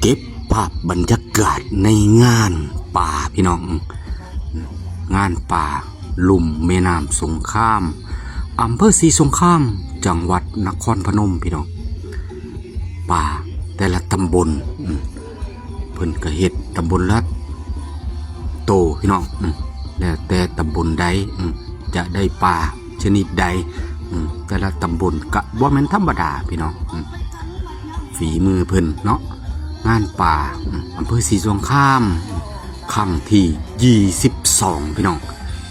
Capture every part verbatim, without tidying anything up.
เก็บภาพบรรยากาศในงานป่าพี่น้อง งานป่าลุ่มแม่น้ำสงคราม อำเภอศรีสงคราม จังหวัดนครพนมพี่น้อง ป่าแต่ละตำบล อืม เพิ่นก็เฮ็ดตำบลละโตพี่น้อง อืม แล้วแต่ตำบลใด อืม จะได้ป่าชนิดใด อืม แต่ละตำบลก็บ่แม่นธรรมดาพี่น้อง อืม ฝีมือเพิ่นเนาะ งานป่า อืม อำเภอศรีสงคราม ครั้งที่ยี่สิบสองพี่น้อง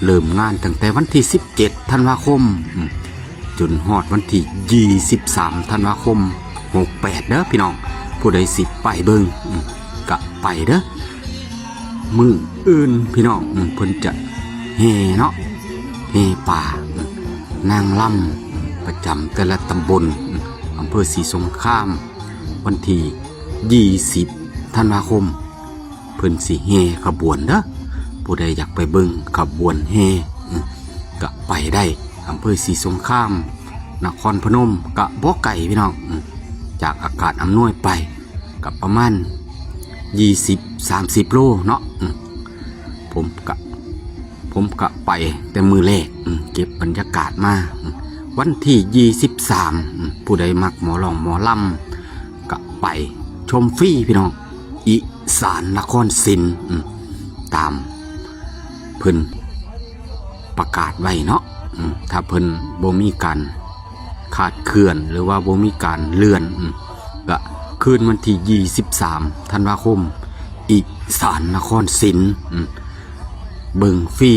เริ่มงานตั้งแต่วันที่สิบเจ็ดธันวาคม อืม จนฮอดวันที่ยี่สิบสามธันวาคมหกแปดเด้อพี่น้อง ผู้ใดสิไปเบิ่ง อืม ก็ไปเด้อ มื้ออื่นพี่น้อง อืม เพิ่นจะแห่เนาะ แห่ป่า อืม นางรำ อืม ประจำแต่ละตำบล อืม อำเภอศรีสงคราม วันที่ยี่สิบธันวาคม เพิ่นสิแห่ขบวนเด้อ ผู้ใดอยากไปเบิ่งขบวนแห่ อืม ก็ไปได้ อำเภอศรีสงคราม นครพนม ก็บ่ไกลพี่น้อง อืม จากอากาศอำนวยไป ก็ประมาณยี่สิบ สามสิบโลเนาะ อืม ผมก็ ผมก็ไปแต่มื้อแรก อืม เก็บบรรยากาศมา อืม วันที่ยี่สิบสาม อืม ผู้ใดมักหมอร้องหมอลำ ก็ไปชมฟรีพี่น้อง อีสานนครศิลป์ อืม ตามเพิ่นประกาศไว้เนาะ อืม ถ้าเพิ่นบ่มีการคลาดเคลื่อน หรือว่าบ่มีการเลื่อน อืม ก็คืนวันที่ยี่สิบสามธันวาคม อีสานนครศิลป์ อืม เบิ่งฟรี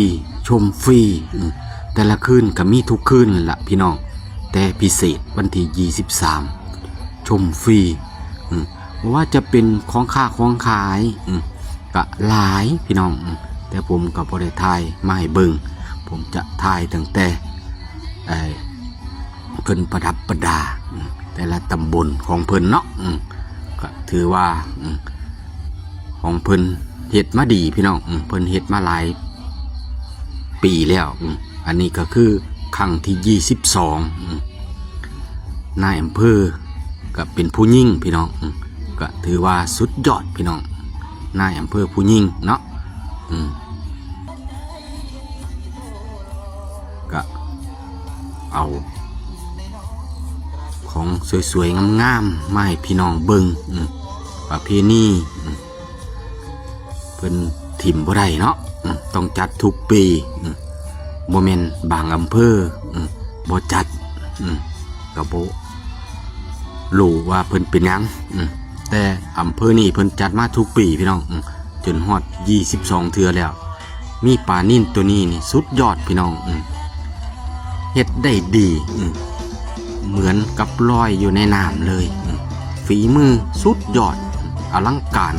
ชมฟรี อืม แต่ละคืนก็มีทุกคืนนั่นล่ะพี่น้อง แต่พิเศษวันที่ยี่สิบสาม ชมฟรี อืม บ่ว่าจะเป็นของค้าของขาย อืม ก็หลายพี่น้อง อืม แต่ผมก็บ่ได้ถ่ายมาให้เบิ่ง ผมจะถ่ายตั้งแต่ ไอ้ เพิ่นประดับประดา อืม แต่ละตำบลของเพิ่นเนาะ อืม ก็ถือว่า อืม ของเพิ่นเฮ็ดมาดีพี่น้อง อืม เพิ่นเฮ็ดมาหลายปีแล้ว อืม อันนี้ก็คือครั้งที่ยี่สิบสอง อืม นายอำเภอก็เป็นผู้หญิงพี่น้อง อืม ก็ถือว่าสุดยอดพี่น้อง นายอำเภอผู้หญิงเนาะ อืม ก็เอาของสวยๆ งามๆ มาให้พี่น้องเบิ่ง อืม ประเพณี อืม เพิ่นถิ่มบ่ได้เนาะ อืม ต้องจัดทุกปี อืม บ่แม่นบางอำเภอ อืม บ่จัด อืม ก็บ่รู้ว่าเพิ่นเป็นหยัง อืม แต่อำเภอนี้เพิ่นจัดมาทุกปีพี่น้อง อืม จนฮอดยี่สิบสองเทื่อแล้ว มีปลานิลตัวนี้นี่สุดยอดพี่น้อง อืม เฮ็ดได้ดี อืม เหมือนกับลอยอยู่ในน้ำเลย อืม ฝีมือสุดยอด อลังการ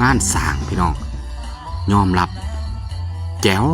งานสร้างพี่น้อง ยอมรับ แจ๋ว